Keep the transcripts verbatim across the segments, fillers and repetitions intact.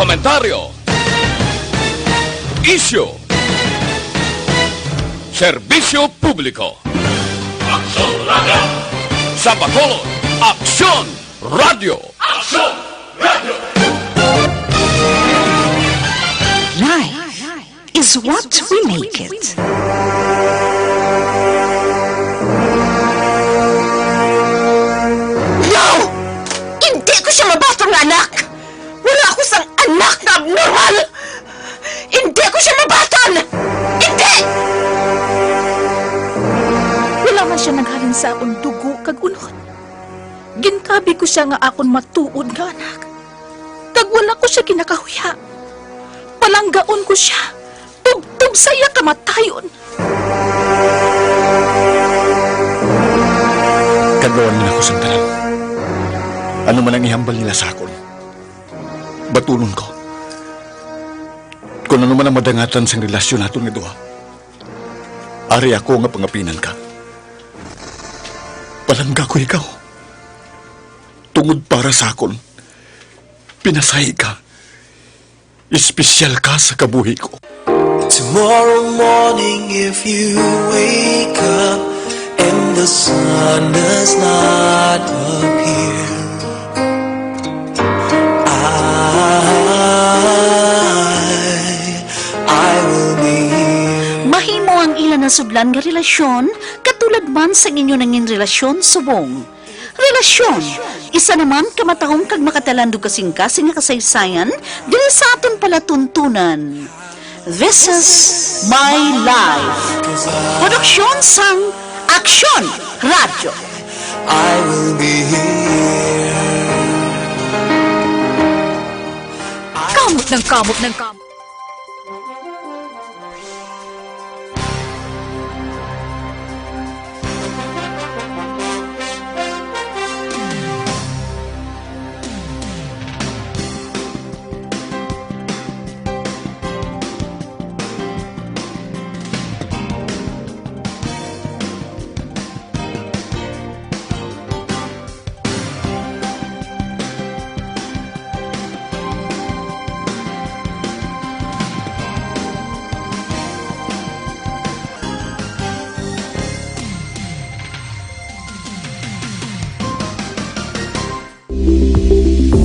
Komentaryo. Isyu. Serbisyo publiko. Aksyon Radio. Sa Bacolod, Aksyon Radio. Aksyon Radio. Life is what we make it. No! Hindi ko siya mabaton nga anak! Wala ako sang anak nga abnormal! Hindi ko siya mabaton! Hindi! Wala man siya naghalin sa akon dugo kag unod. Ginkabi ko sia nga akon matuod nga anak, kag wala ko sia ginakahuya. Palanggaon ko sia tubtob sa iya kamatayon. Kadluan man ako sang tanan. Ano man ang ihambal nila sa akon, batunon ko. Kon ano man ang madangatan sang relasyon naton nga duha, ari ako nga pangapinan ka. Palangga ko ikaw. Tungod para sa akon, pinasahi ka. Espesyal ka sa kabuhi ko. Tomorrow morning, if you wake up and the sun does not appear, I, I will be here. Mahimo ang ila nasudlan nga relasyon, katulad man sang inyo nangin relasyon subong. Relasyon, isa naman ka matahom kag makatalandog kasing-kasing nga kasaysayan diri sa aton palatuntunan. This is My Life. Produksyon sang Aksyon Radyo. I will be here. Kamot ng kamot ng kamot.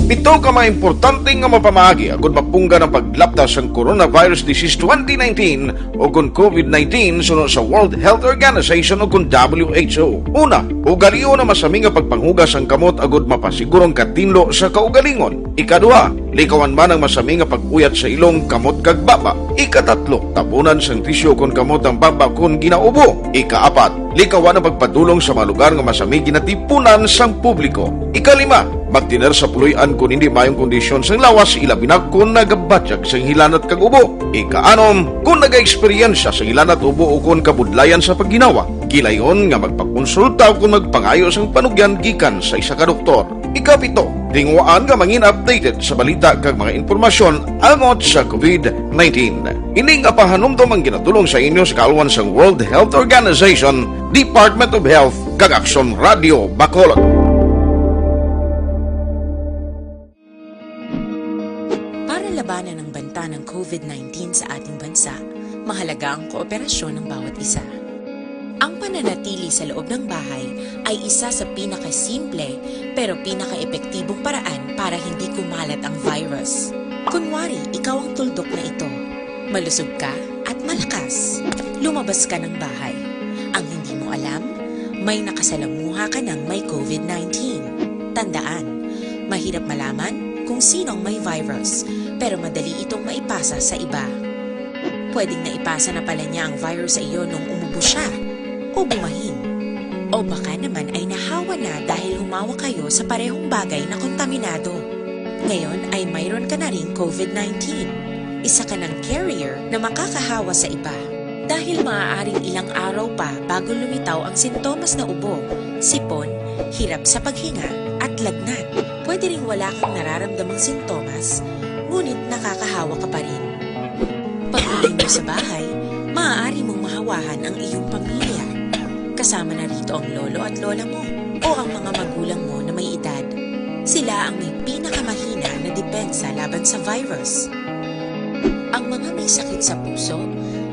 Pito ka mga importante nga mapamaagi agud mapunggan ang paglapta sang coronavirus disease twenty nineteen o kon COVID nineteen suno sa World Health Organization o kon W H O. Una, ugalion ang masami nga pagpanghugas sang kamot agud mapasiguro ang katinlo sa kaugalingon. Ikaduha, likawan man ang masami nga pag-uyat sa ilong, kamot, kag baba. Ikatatlo, tabunan sang tisyu kon kamot ang baba kon ginaubo. Ikaapat, likawan ang pagpadulong sa mga lugar nga masami ginatipunan sang publiko. Ikalima, magtener sa puloy-an kon hindi maayong kondisyon sang lawas, ilabi na kon nagabatyag sang hilanat kag ubo. Ikaanom, kon nagaeksperyensya sang hilanat, ubo, o kon kabudlayan sa pagginawa, gilayon nga magpakonsulta o kon magpangayo sang panugyan gikan sa isa ka doktor. Ikapito, tinguhaan nga mangin updated sa balita kag mga impormasyon angot sa COVID nineteen. Ini nga pahanumdom ang ginatulong sa inyo sa kaalwan sang World Health Organization, Department of Health, kag Aksyon Radio Bacolod. Para labanan ang banta ng COVID nineteen sa ating bansa, mahalaga ang kooperasyon ng bawat isa. Ang pananatili sa loob ng bahay ay isa sa pinakasimple pero pinakaepektibong paraan para hindi kumalat ang virus. Kunwari, ikaw ang tuldok na ito. Malusog ka at malakas. Lumabas ka ng bahay. Ang hindi mo alam, may nakasalamuha ka ng may COVID nineteen. Tandaan, mahirap malaman kung sino ang may virus, pero madali itong maipasa sa iba. Pwedeng naipasa na pala niya ang virus sa iyo nung umubo siya o bumahin. O baka naman ay nahawa na dahil humawak kayo sa parehong bagay na kontaminado. Ngayon ay mayroon ka na ring COVID nineteen. Isa ka ng carrier na makakahawa sa iba. Dahil maaaring ilang araw pa bago lumitaw ang sintomas na ubo, sipon, hirap sa paghinga, at lagnat. Pwede ring wala kang nararamdamang sintomas, ngunit nakakahawa ka pa rin. Pag-uwi mo sa bahay, maaari mong mahawahan ang iyong pamilya. Kasama na rito ang lolo at lola mo o ang mga magulang mo na may edad. Sila ang may pinakamahina na depensa laban sa virus. Ang mga may sakit sa puso,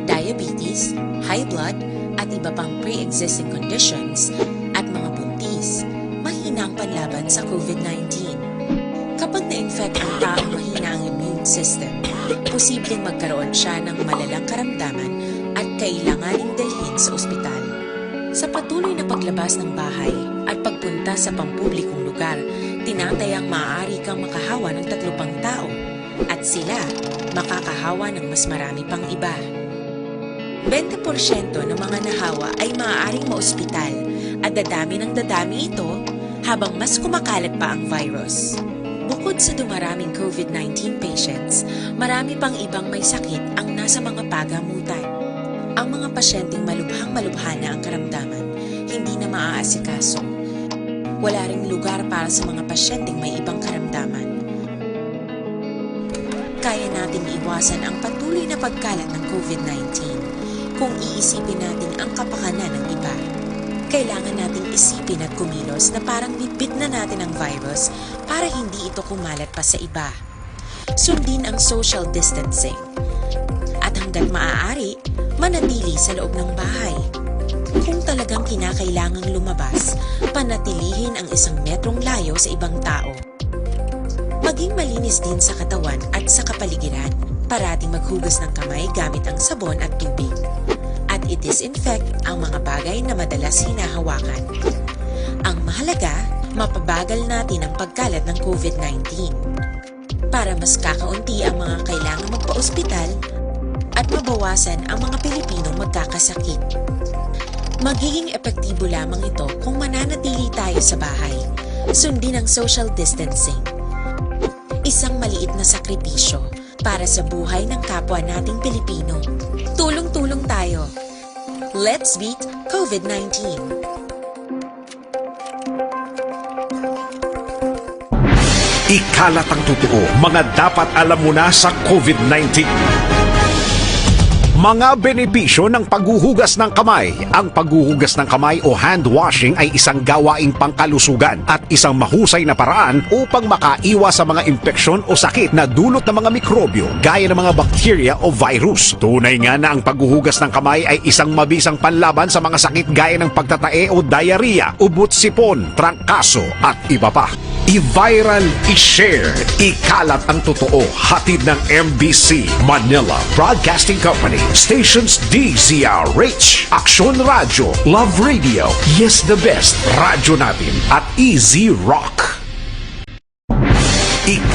diabetes, high blood, at iba pang pre-existing conditions, at mga buntis, mahina ang panlaban sa COVID nineteen. Kapag na-infect ang taong mahina ang immune system, posibleng magkaroon siya ng malalang karamdaman at kailanganing dalhin sa ospital. Sa patuloy na paglabas ng bahay at pagpunta sa pampublikong lugar, tinatayang maaari kang makahawa ng tatlo pang tao, at sila makakahawa ng mas marami pang iba. Bente porsyento ng mga nahawa ay maaaring maospital, at dadami ng dadami ito habang mas kumakalat pa ang virus. Bukod sa dumaraming COVID nineteen patients, marami pang ibang may sakit ang nasa mga pagamutan. Ang mga pasyenteng malubhang-malubha na ang karamdaman, hindi na maaasikaso. Wala ring lugar para sa mga pasyenteng may ibang karamdaman. Kaya nating iwasan ang patuloy na pagkalat ng COVID nineteen kung iisipin natin ang kapakanan ng iba. Kailangan nating isipin at kumilos na parang bitbit na natin ang virus para hindi ito kumalat pa sa iba. Sundin ang social distancing. At hanggat maaari, manatili sa loob ng bahay. Kung talagang kinakailangang lumabas, panatilihin ang isang metrong layo sa ibang tao. Maging malinis din sa katawan at sa kapaligiran. Parating maghugas ng kamay gamit ang sabon at tubig. At i-disinfect ang mga bagay na madalas hinahawakan. Ang mahalaga, mapabagal natin ang pagkalat ng COVID nineteen. Para mas kakaunti ang mga kailangang magpa-ospital at mabawasan ang mga Pilipinong magkakasakit. Magiging epektibo lamang ito kung mananatili tayo sa bahay. Sundin ang social distancing. Isang maliit na sakripisyo para sa buhay ng kapwa nating Pilipino. Tulong-tulong tayo. Let's beat COVID nineteen. Ikalat ang totoo, mga dapat alam mo na sa COVID nineteen. Mga benepisyo ng paghuhugas ng kamay. Ang paghuhugas ng kamay o hand washing ay isang gawaing pangkalusugan at isang mahusay na paraan upang makaiwas sa mga impeksyon o sakit na dulot ng mga mikrobyo gaya ng mga bakterya o virus. Tunay nga na ang paghuhugas ng kamay ay isang mabisang panlaban sa mga sakit gaya ng pagtatae o diarrhea, ubot-sipon, trangkaso, at iba pa. I-viral, i-share, ikalat ang totoo. Hatid ng M B C Manila Broadcasting Company. Stations D Z R H, Aksyon Radyo, Love Radio, Yes the Best, Radyo Natin, at Easy Rock. Ik-,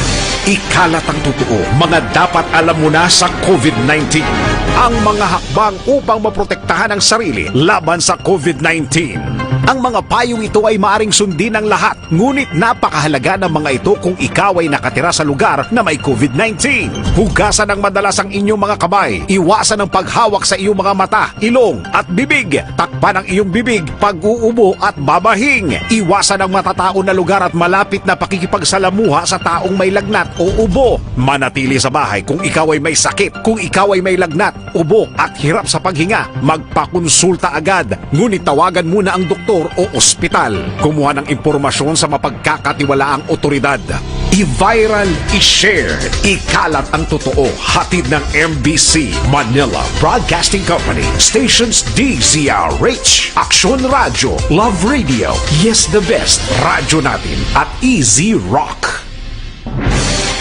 ikalat ang totoo, mga dapat alam mo na sa COVID nineteen. Ang mga hakbang upang maprotektahan ang sarili laban sa COVID nineteen. Ang mga payong ito ay maaring sundin ng lahat, ngunit napakahalaga ng mga ito kung ikaw ay nakatira sa lugar na may COVID nineteen. Hugasan ng madalas ang inyong mga kamay. Iwasan ang paghawak sa iyong mga mata, ilong, at bibig. Takpan ang iyong bibig pag-uubo at babahing. Iwasan ang matataon na lugar at malapit na pakikipagsalamuha sa taong may lagnat o ubo. Manatili sa bahay kung ikaw ay may sakit. Kung ikaw ay may lagnat, ubo, at hirap sa paghinga, magpakonsulta agad. Ngunit tawagan muna ang doktor o ospital. Kumuha ng impormasyon sa mapagkakatiwalaang otoridad. I-viral, i-share, ikalat ang totoo. Hatid ng M B C Manila Broadcasting Company. Stations D Z R H, Aksyon Radyo, Love Radio, Yes the Best, Radyo Natin, at Easy Rock.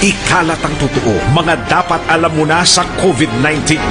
Ikalat ang totoo, mga dapat alam mo na sa COVID nineteen.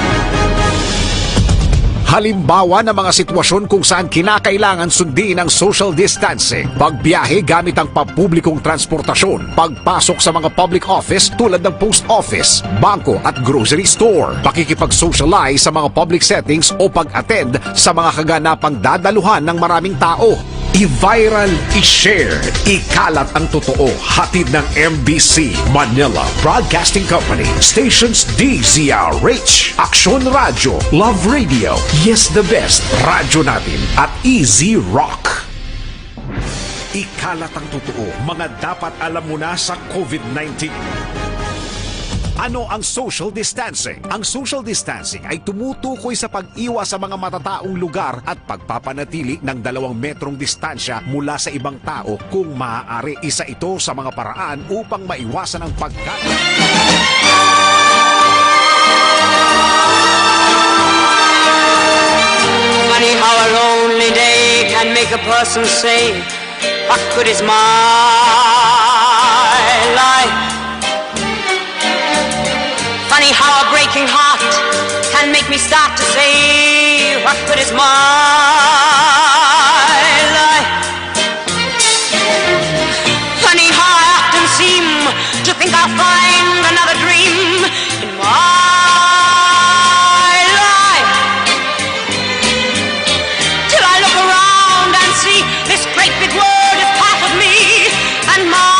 Halimbawa ng mga sitwasyon kung saan kinakailangan sundin ang social distancing, pagbiyahe gamit ang pampublikong transportasyon, pagpasok sa mga public office tulad ng post office, bangko at grocery store, pakikipag-socialize sa mga public settings o pag-attend sa mga kaganapang dadaluhan ng maraming tao. I-viral, i-share, ikalat ang totoo. Hatid ng M B C Manila Broadcasting Company. Stations D Z R H, Aksyon Radyo, Love Radio, Yes the Best, Radyo Natin, at Easy Rock. Ikalat ang totoo, mga dapat alam mo na sa COVID nineteen. Ano ang social distancing? Ang social distancing ay tumutukoy sa pag-iwas sa mga matataong lugar at pagpapanatili ng dalawang metrong distansya mula sa ibang tao kung maaari. Isa ito sa mga paraan upang maiwasan ang pagkat- Funny how a lonely day can make a person say, "What good is my life?" Funny how a breaking heart can make me start to say, "What good is my life?" Funny how I often seem to think I'll find another dream in my life. Till I look around and see this great big world is part of me and my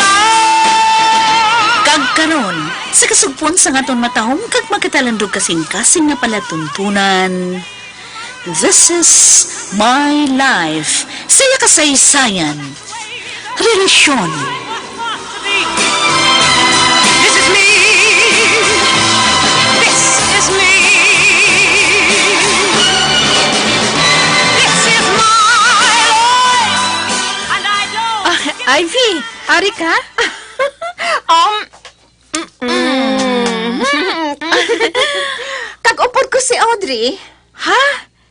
life. Kag karon, sa kasugpon sang aton matahom kag magkatalandog kasing-kasing nga palatuntunan, This is My Life, sa iya kasaysayan, relasyon. This is me. This is me. This is my life. And I don't Ah, Ivy, ari ka? Um, mm. Kag upod ko si Audrey. Ha?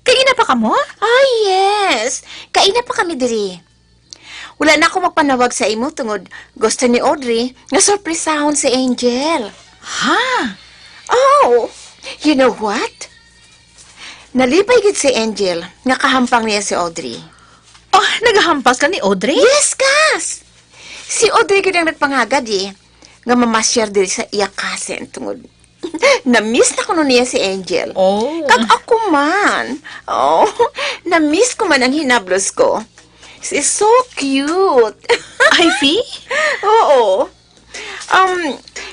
Kaina pa kamo? Ah, yes. Kaina pa kami diri. Wala na ako magpanawag sa imo tungod gusto ni Audrey nga sorpresahon si Angel. Ha? Oh, you know what? Nalipay gid si Angel nga kahampang niya si Audrey. Oh, nagahampas ka ni Audrey? Yes, kas! Si Audrey gid ang nagpangagad, eh, nga mamasyar diri sa iya cousin tungod na-miss na kuno niya si Angel. Oh. Kag ako man. Oh, na-miss ko man ang hinablos ko. She's so cute. Ivy? Oo. Um,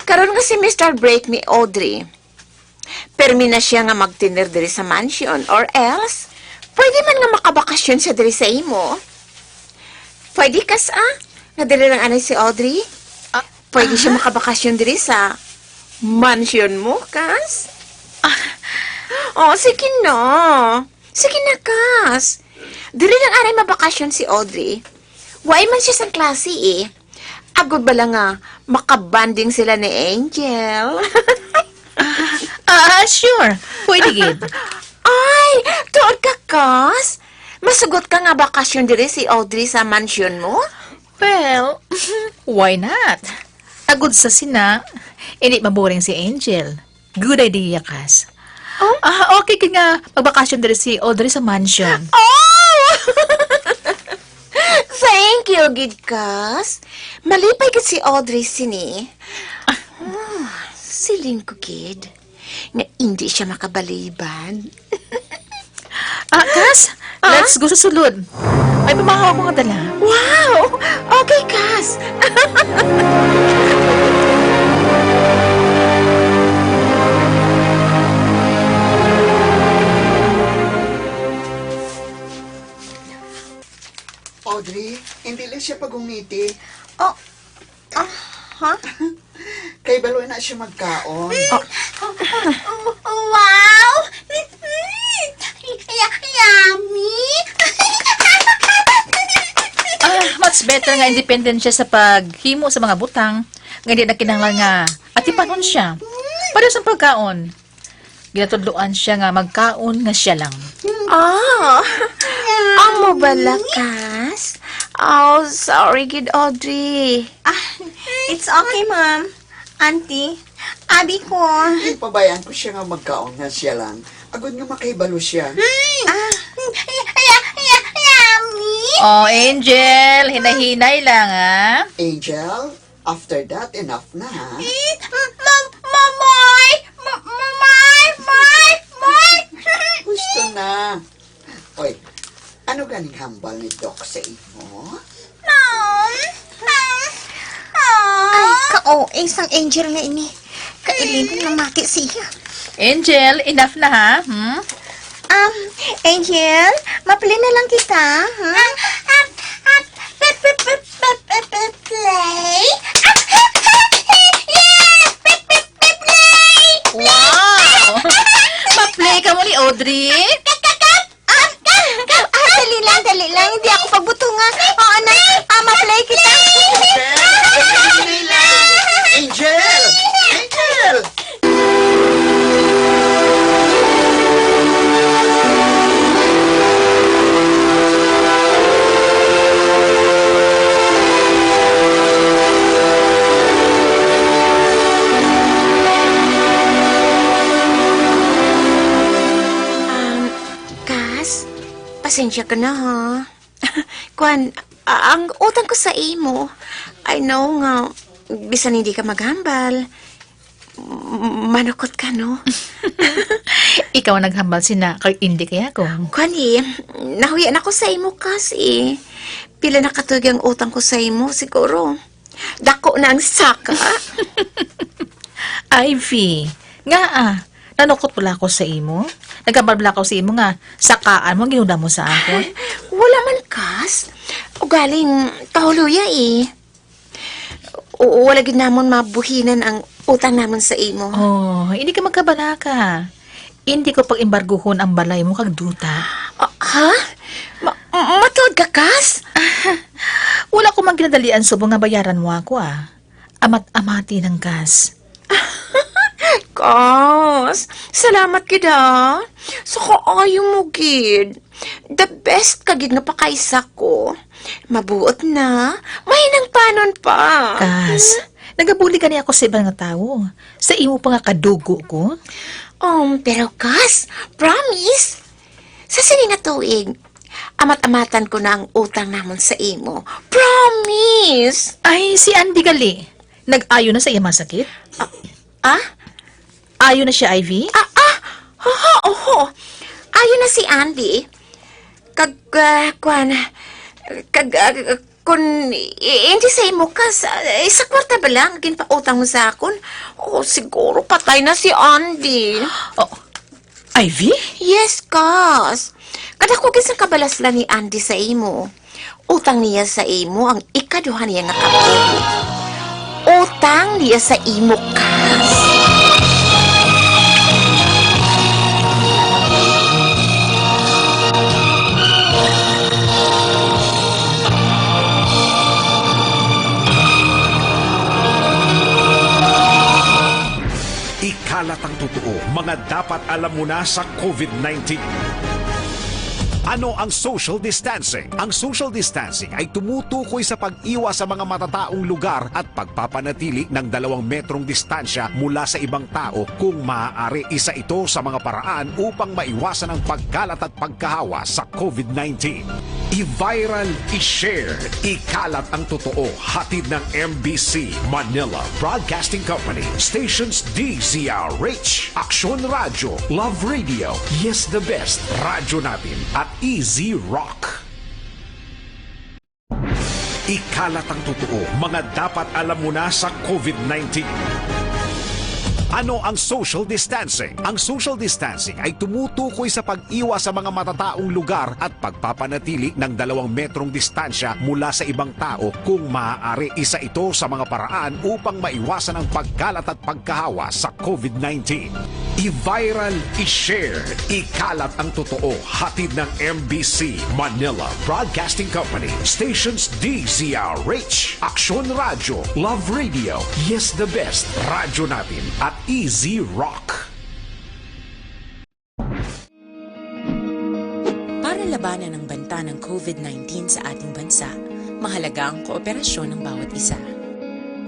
karon nga semester break ni Audrey, permi na siya nga magtener diri sa mansion, or else, pwede man nga makabakasyon siya diri sa imo. Pwede, kas, ah, nga diri lang anay si Audrey? Ah, Pwede siya ah. makabakasyon diri sa mansion mo, kas? Ah. Oh, sige na. Sige na, kas. Diri lang anay mabakasyon si Audrey. Way man siya sang klase, eh. Agod bala nga makabanding sila ni Angel. Ah, ah, sure. Pwede gid. Ay, tuod ka, kas? Masugot ka nga bakasyon diri si Audrey sa mansion mo? Well, why not? Agod sa sina, hindi maboring si Angel. Good idea, kas. Oh? Ah, okay ka nga magbakasyon diri si Audrey sa mansion. Oh! Thank you, gid, kas. Malipay gid si Audrey sini. Ah, siling ko, gid, nga indi siya makabalibad. Ah, kas, Ah? let's go sa sulod. Ay, pamahaw ko nga dala. Wow! Okay, kas. Audrey, hindi lang siya pagungiti. Oh, ah, ha? Kay balo na siya magkaon. Oh. Wow! Ya-, yummy! Ah, much better nga independent siya sa paghimo sa mga butang nga hindi na kinahanglan nga atipanon siya. Pareho sa pagkaon. Ginatudloan siya nga magkaon nga siya lang. Ah, amo bala, kas? Oh, sorry gid, Audrey. Ah, it's okay, ma'am. Auntie, abi ko. Pabayaan ko siya nga magkaon nga siya lang. Agod nga makahibalo siya. Ah. Ya-, ya-, ya-, yummy! Oh, Angel, hinay-hinay lang, ha? Angel, after that, enough na, ha? Eh, ma-, ma-, mamay! Ma-, mamay! May! May! Gusto na. Oy, ano ganing hambal ni Doc sa imo? Ma'am! Ma'am! Ay, ka-O A sang Angel nga ini. Kailinan namati siya. Angel, enough na, ha? Hmm? Um, Angel, mapili na lang kita, ha? Ah, ah, ah, pe-, pe-, pe-, pe-, pe-, pe-, play? Ah, ah, ah, Dre? Cut, cut, cut! Ah, cut, cut, ah, dali lang, dali lang. Hindi ako pagbutunga. Oo na, ah, ma-play kita. Angel! Angel! Um, Kas, pasensya ka na, ha? Kwan, a-, ang utang ko sa imo, I know nga, bisan hindi ka maghambal, m-, manukot ka, no? Ikaw ang naghambal sina, kag hindi kaya ko. Kwan, eh, nahuya na ko sa imo, Kas, eh. Pila na ka tuig ang utang ko sa imo, siguro. Dako na ang saka. Ivy, nga ah, nanukot pala ako sa imo? Nagkabal pala ako sa imo nga sakaan mo ang ginuda mo sa akon? Wala man, Kas. Ugaling, kahuloya eh. Oo, wala gid namon mabuhinan ang utang namon sa imo. Oh, hindi ka magkabalaka. Hindi ko pag-embargohon ang balay mo kag duta. Ah, ha? Ma-, matuod ka, Kas? Wala ko man ginadalian subong nga bayaran mo ako, ah. Amat-amati ng gas. Kas, salamat gid, ha. Sa kaayo mo gid. The best ka gid nga pakaisa ko. Mabuot na, mahinangpanon pa. Kas, nagabuli gani ako sa iba nga tawo. Sa imo pa nga kadugo ko? Um, pero Kas, promise, sa sini nga tuig, amat-amatan ko na ang utang namon sa imo. Promise! Ay, si Andy gali. Nag-ayo na sa iya mga sakit? Ah, ah? Ayo na siya, Ivy? Ah, ah! Oho, oho. Ayo na si Andy. Kag, ah, kwan, kag, ah, kun i-, hindi sa imo, Kas, ah, isa kwarta ba lang ginpautang mo sa akon? Oh, siguro patay na si Andy. Oh, Ivy? Yes, Kas. Kadako gid sang kabalaslan ni Andy sa imo. Utang niya sa imo ang ikaduha niya nga kabuhi. Utang niya sa imo, Kas. Ikalat ang totoo, mga dapat alam mo na sa COVID nineteen. Ano ang social distancing? Ang social distancing ay tumutukoy sa pag-iwas sa mga matataong lugar at pagpapanatili ng dalawang metrong distansya mula sa ibang tao kung maaari. Isa ito sa mga paraan upang maiwasan ang pagkalat at pagkahawa sa COVID nineteen. I-viral, i-share, ikalat ang totoo. Hatid ng M B C Manila Broadcasting Company, stations D Z R H, Aksyon Radyo, Love Radio, Yes the Best, Radyo Natin, at Easy Rock. Ikalat ang totoo, mga dapat alam mo na sa COVID nineteen. Ano ang social distancing? Ang social distancing ay tumutukoy sa pag-iwas sa mga matataong lugar at pagpapanatili ng dalawang metrong distansya mula sa ibang tao kung maaari. Isa ito sa mga paraan upang maiwasan ang pagkalat at pagkahawa sa COVID nineteen. I-viral, i-share, ikalat ang totoo. Hatid ng M B C Manila Broadcasting Company, stations D Z R H, Aksyon Radyo, Love Radio, Yes the Best, Radyo Natin, at Easy Rock. Para labanan ang banta ng COVID nineteen sa ating bansa, mahalaga ang kooperasyon ng bawat isa.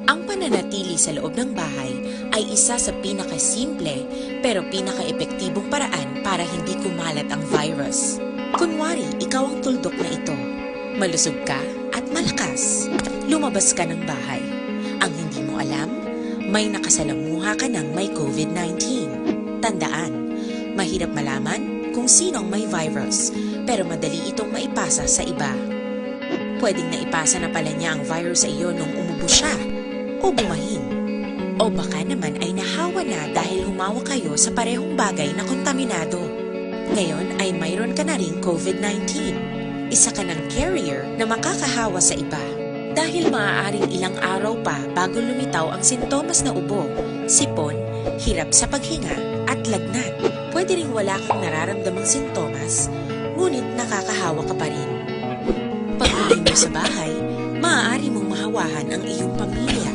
Ang pananatili sa loob ng bahay ay isa sa pinakasimple pero pinakaepektibong paraan para hindi kumalat ang virus. Kunwari, ikaw ang tuldok na ito. Malusog ka at malakas. Lumabas ka ng bahay. Ang hindi mo alam, may nakasalamuha ka ng may COVID nineteen. Tandaan, mahirap malaman kung sino ang may virus, pero madali itong maipasa sa iba. Pwedeng naipasa na pala niya ang virus sa iyo nung umubo siya o bumahin. O baka naman ay nahawa na dahil humawak kayo sa parehong bagay na kontaminado. Ngayon ay mayroon ka na ring COVID nineteen. Isa ka ng carrier na makakahawa sa iba. Dahil maaaring ilang araw pa bago lumitaw ang sintomas na ubo, sipon, hirap sa paghinga, at lagnat. Pwede ring wala kang nararamdamang sintomas, ngunit nakakahawa ka pa rin. Pag-uwi mo sa bahay, maaari mong mahawahan ang iyong pamilya,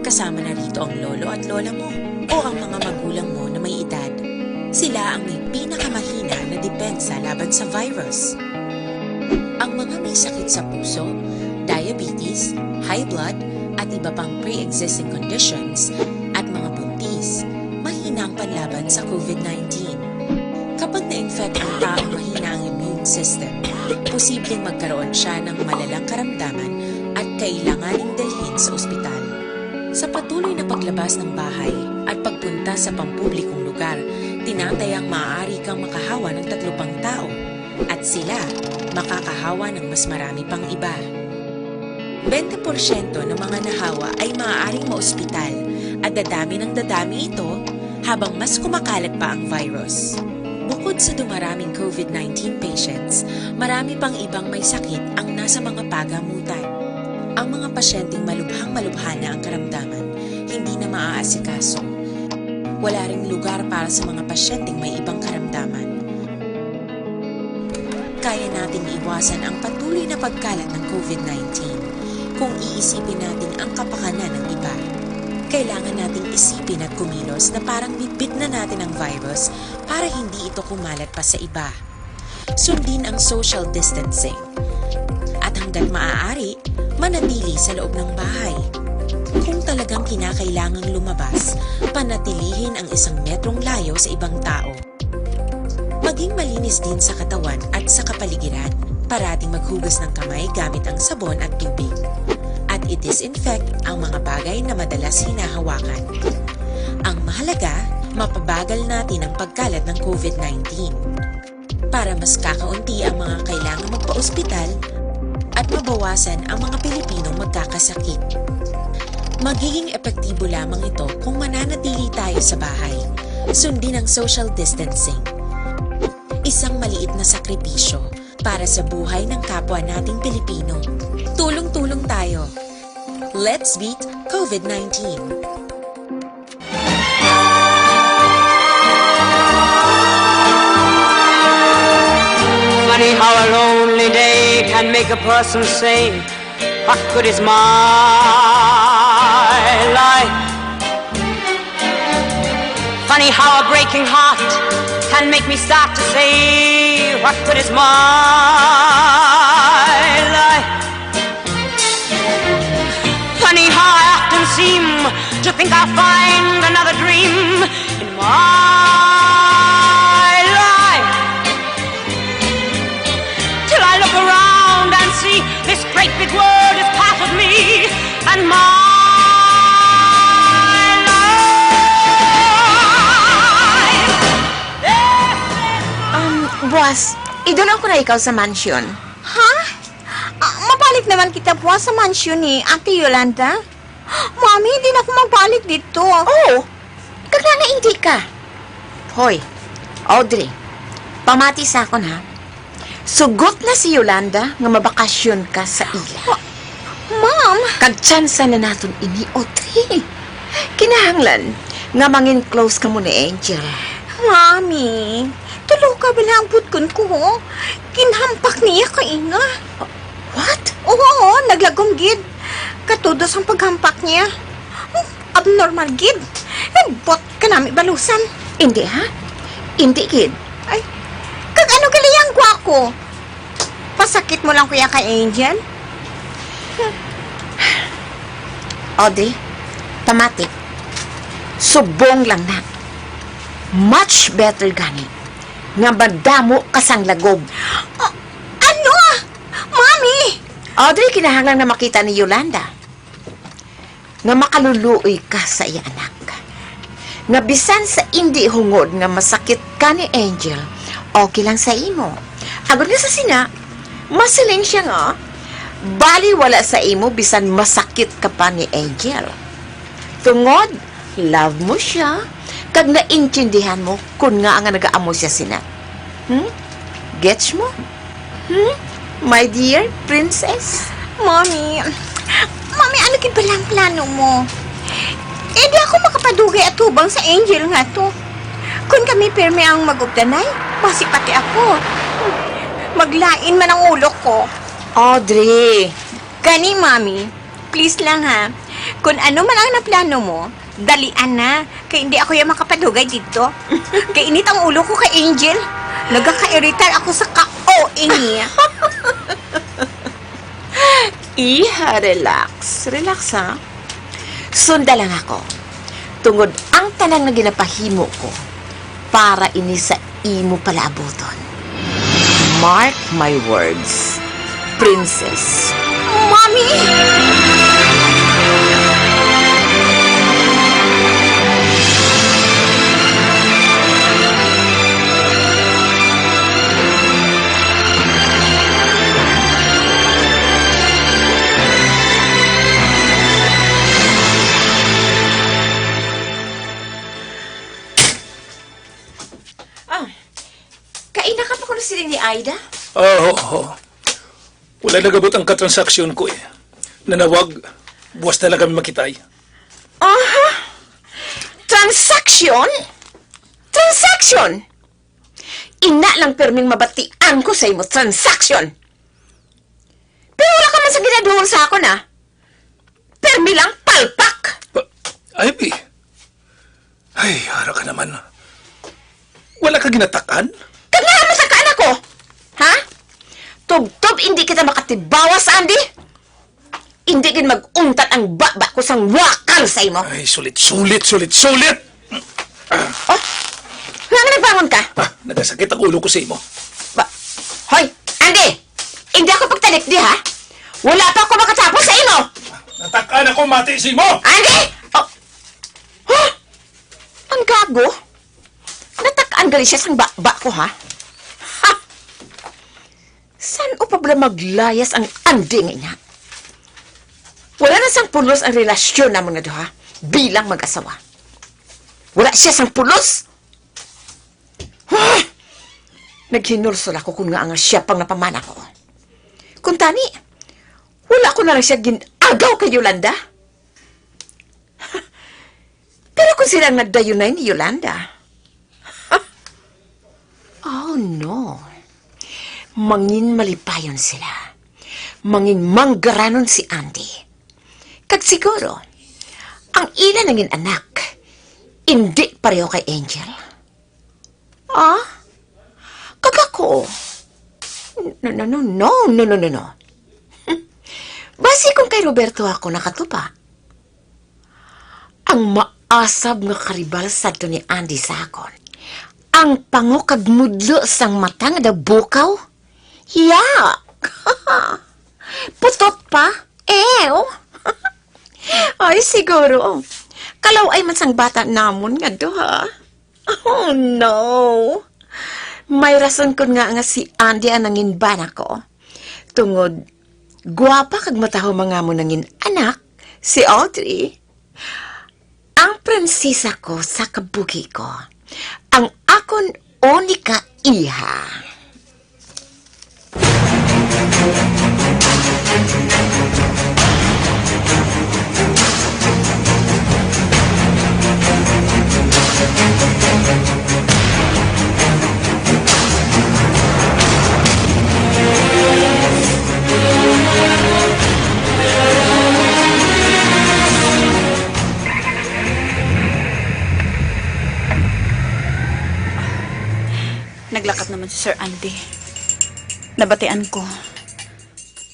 kasama na rito ang lolo at lola mo o ang mga magulang mo na may edad. Sila ang may pinakamahina na depensa laban sa virus. Ang mga may sakit sa puso, diabetes, high blood, at iba pang pre-existing conditions, at mga buntis, mahina ang panlaban sa COVID nineteen. Kapag na-infect ang taong mahina ang immune system, posibleng magkaroon siya ng malalang karamdaman at kailanganing dalhin sa ospital. Sa patuloy na paglabas ng bahay at pagpunta sa pampublikong lugar, tinatayang maaari kang makahawa ng tatlo pang tao at sila makakahawa ng mas marami pang iba. Bente porsyento ng mga nahawa ay maaaring maospital at dadami ng dadami ito habang mas kumakalat pa ang virus. Bukod sa dumaraming COVID nineteen patients, marami pang ibang may sakit ang nasa mga pagamutan. Ang mga pasyenteng malubhang-malubha na ang karamdaman, hindi na maaasikaso. Wala ring lugar para sa mga pasyenteng may ibang karamdaman. Kaya nating iwasan ang patuloy na pagkalat ng COVID nineteen kung iisipin natin ang kapakanan ng iba. Kailangan nating isipin at kumilos na parang bitbit na natin ang virus para hindi ito kumalat pa sa iba. Sundin ang social distancing. At hanggat maaari, manatili sa loob ng bahay. Kung talagang kinakailangang lumabas, panatilihin ang isang metrong layo sa ibang tao. Maging malinis din sa katawan at sa kapaligiran. Parating maghugas ng kamay gamit ang sabon at tubig. At i-disinfect ang mga bagay na madalas hinahawakan. Ang mahalaga, mapabagal natin ang pagkalat ng COVID nineteen. Para mas kakaunti ang mga kailangang magpa-ospital at mabawasan ang mga Pilipinong magkakasakit. Magiging epektibo lamang ito kung mananatili tayo sa bahay. Sundin ang social distancing. Isang maliit na sakripisyo para sa buhay ng kapwa nating Pilipino. Tulong-tulong tayo. Let's beat COVID nineteen. Funny how a lonely day can make a person say, "What good is my life?" Funny how a breaking heart can make me start to say, "What good is my life?" Funny how I often seem to think I'll find another dream in my life. Till I look around and see this great big world is part of me and my life. Um, boss, idol ako na ikaw sa mansion. Ha? Ah, mabalik naman kita buwas sa mansyon ni Ate Yolanda. Mami, hindi na ako magbalik dito. Oh, kagana hindi ka. Hoy, Audrey, pamati sa akon ha. Sugot na si Yolanda nga mabakasyon ka sa ila. Ma'am! Kag tsansa na naton ini, Audrey. Kinahanglan nga mangin close ka mo ni Angel. Mami, tulo ka bala ang butkon ko. Ginhampak niya kaina. What? Oo, naglagom gid. Katudos ang paghampak niya. Abnormal gid. Nagbot ka nami balusan. Hindi ha? Hindi gid. Ay, kag ano gali ang gwa ko? Pasakit mo lang kuya kay Angel? Audrey, pamati. Subong lang na. Much better gani nga madamo ka sang lagob. Ah, ano? Mami! Audrey, kinahanglan nga makita ni Yolanda nga makaluluoy ka sa iya anak. Nga bisan sa indi hungod nga masakit ka ni Angel, okay lang sa imo. Agod nga sa sina, masiling siya nga, bali wala sa imo bisan masakit ka pa ni Angel. Tungod, love mo siya, kag naintindihan mo kun ngaa nga nagaamo siya sina. Hmm? Gets mo? Hmm? My dear princess? Mommy, Mommy, ano gid bala ang plano mo? Eh, di ako makapadugay atubang sa angel nga to. Kung kami pirmi ang mag-updanay, basi pati ako. Maglain man ang ulo ko. Audrey! Gani, Mami, please lang ha. Kung ano man ang naplano mo, dalian na. Kay hindi ako yung makapadugay dito. Kay init ang ulo ko kay Angel. Nagaka-irritar ako sa ka-O A niya. Iha, relax. Relax, ha? Sunda lang ako. Tungod ang tanan nga ginapahimo ko para ini sa imo palaabuton. Mark my words, Princess. Mommy! Ah, kaina ka pa kuno siling ni Aida? Oo, oo. Wala nagabot ang katransaksyon ko eh. Nanawag, buwas na lang kami makitay. Aha! Transaksyon? Transaksyon? Ina lang pirming mabatian ko sa imo, transaksyon. Pero wala ka man sa ginaduol sa akon, ah. Pirmi lang, palpak. Ba, Ivy. Ay, ara ka naman. Wala ka ginatak-an? Kag nga matakaan ako. Ha? Tubtob, hindi kita makatibawas, Andy. Hindi gid mag-untat ang baba ko sang wakal sa imo. Ay, sulit, sulit, sulit, sulit! Oh, nga nga nagbangon ka? Ah, nagasakit ang ulo ko sa imo. Ba, hoy, Andy! Hindi ako pagtalikdi, ha? Wala pa ako makatapos sa imo! Natak-an ako mati sa imo! Andy! Oh. Huh? Ang gago? Natak-an gali siya sang baba ko, ha? Ha? San-o pa bala maglayas ang Andy nga ina? Wala na sang pulos ang relasyon namon nga duha bilang mag-asawa. Wala siya sang pulos. Ah! Naghinulsol ako kun ngaa nga siya pang napamana ko. Kuntani, wala ko na lang siya gin-agaw kay Yolanda. Pero kung sila ang nagdayunay ni Yolanda? Oh, no. Mangin malipayon sila. Mangin manggaranon si Andy. Kag siguro, ang ila nangin anak, indi pareho kay Angel. Ah? Kag ako? No, no, no, no, no, no, no, no. Basi kung kay Roberto ako nakatupa. Ang maasab nga karibal sadto ni Andy sa akon. Ang pango kag mudlo sang mata nga daw bukaw. Yak! Putot pa? Ew! Ay, siguro. Kalaw-ay man sang bata namon nga duha. Oh, no. May rason kun nga nga si Andy ang nanginbana ko. Tungod, guwapa kag mataho mga mo nangin anak, si Audrey. Ang prinsesa ko sa kabuhi ko, ang akon unika iha. Naglakat naman si Sir Andy. Nabatian ko.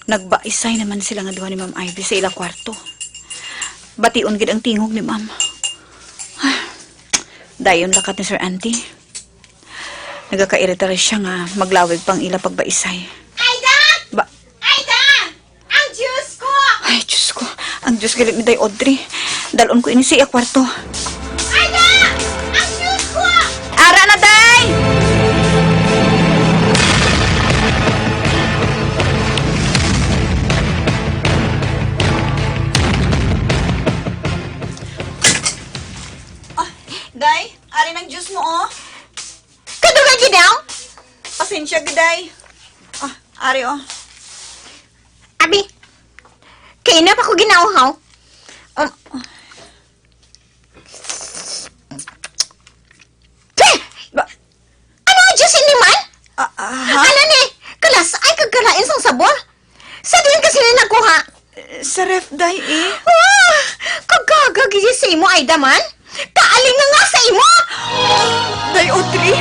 Nagbaisay naman sila nga duha ni Ma'am Ivy sa ila kwarto. Bation gid ang tingog ni Ma'am. Ah, dayon lakat ni Sir Andy. Nagakairita ra siya nga maglawig pang ila pagbaisay. Aida! Ba- Aida! Ang juice ko! Ay, Diyos ko. Ang juice gali ni Day Audrey. Dalon ko ini sa iya kwarto. Aida! Ang juice ko! Ara na, Day! Ah, Day, ari nang juice mo, oh. Kadugay gid daw. Pasensya gid, Day. Ah, ari, oh. Abi, kaina pa ko ginauhaw. Um, Peh! Sa ref, day, eh. Ah! Kagaga gid sa imo, Aida man? Kaaling nga sa imo! Day Audrey!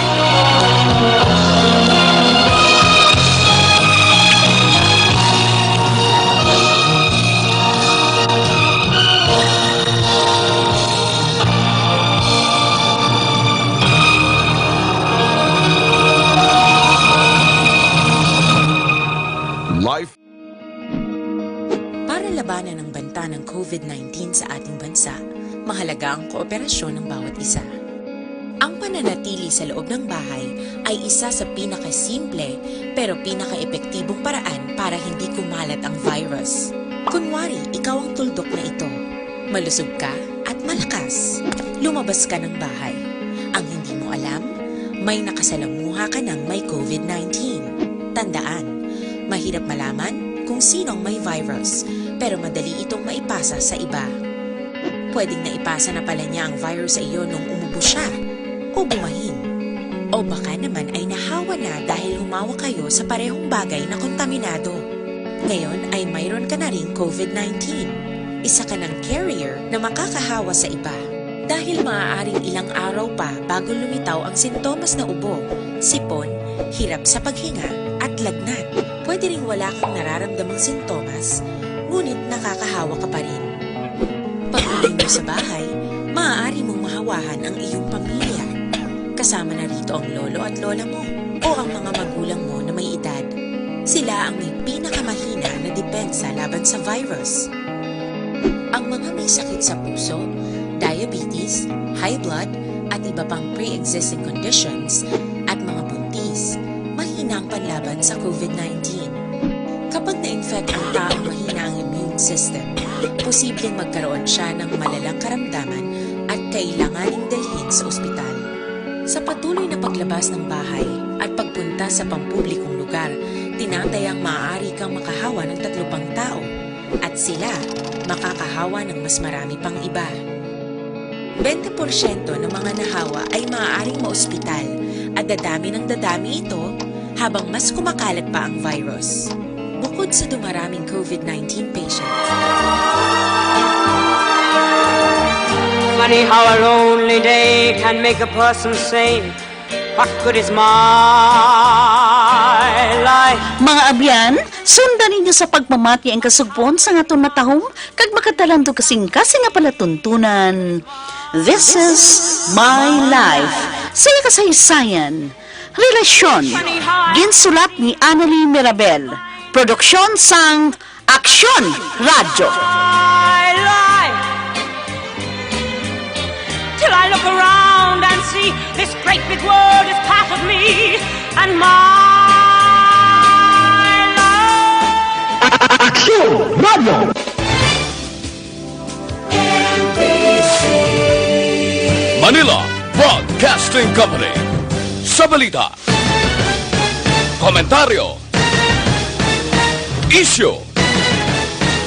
Life. Para labanan ang banta ng covid nineteen sa ating bansa, mahalaga ang kooperasyon ng bawat isa. Ang pananatili sa loob ng bahay ay isa sa pinakasimple pero pinakaepektibong paraan para hindi kumalat ang virus. Kunwari, ikaw ang tuldok na ito. Malusog ka at malakas. Lumabas ka ng bahay. Ang hindi mo alam, may nakasalamuha ka ng may covid nineteen. Tandaan, mahirap malaman kung sino ang may virus, pero madali itong maipasa sa iba. Pwedeng naipasa na pala niya ang virus sa iyo nung umubo siya o bumahin. O baka naman ay nahawa na dahil humawa kayo sa parehong bagay na kontaminado. Ngayon ay mayroon ka na ring covid nineteen. Isa ka ng carrier na makakahawa sa iba. Dahil maaaring ilang araw pa bago lumitaw ang sintomas na ubo, sipon, hirap sa paghinga, at lagnat. Pwede ring wala kang nararamdamang sintomas, ngunit nakakahawa ka pa rin. Pag-uwi mo sa bahay, maaari mong mahawahan ang iyong pamilya. Kasama na rito ang lolo at lola mo o ang mga magulang mo na may edad. Sila ang may pinakamahina na depensa laban sa virus. Ang mga may sakit sa puso, diabetes, high blood, at iba pang pre-existing conditions, at mga buntis, mahina ang panlaban sa covid nineteen. Kapag na-infect ang taong mahina ang immune system, posibleng magkaroon siya ng malalang karamdaman at kailanganing dalhin sa ospital. Sa patuloy na paglabas ng bahay at pagpunta sa pampublikong lugar, tinatayang maaari kang makahawa ng tatlo pang tao at sila makakahawa ng mas marami pang iba. Bente porsyento ng mga nahawa ay maaaring maospital at dadami ng dadami ito habang mas kumakalat pa ang virus. Bukod sa dumaraming covid nineteen patients, Funny how a lonely day can make a person sane. What good is my life? Mga abyan, sundan ninyo sa pagpamati ang kasugpon sang aton natahom kag makatalandog kasing-kasing nga palatuntunan. This is My Life. Sa iya kasaysayan, relasyon. Ginsulat ni Annalie Mirabel. Produksyon sang Aksyon Radyo. My life. Till I look around and see this great big world is part of me and my life. Aksyon Radyo. Manila Broadcasting Company. Sa balita, komentaryo, isyu,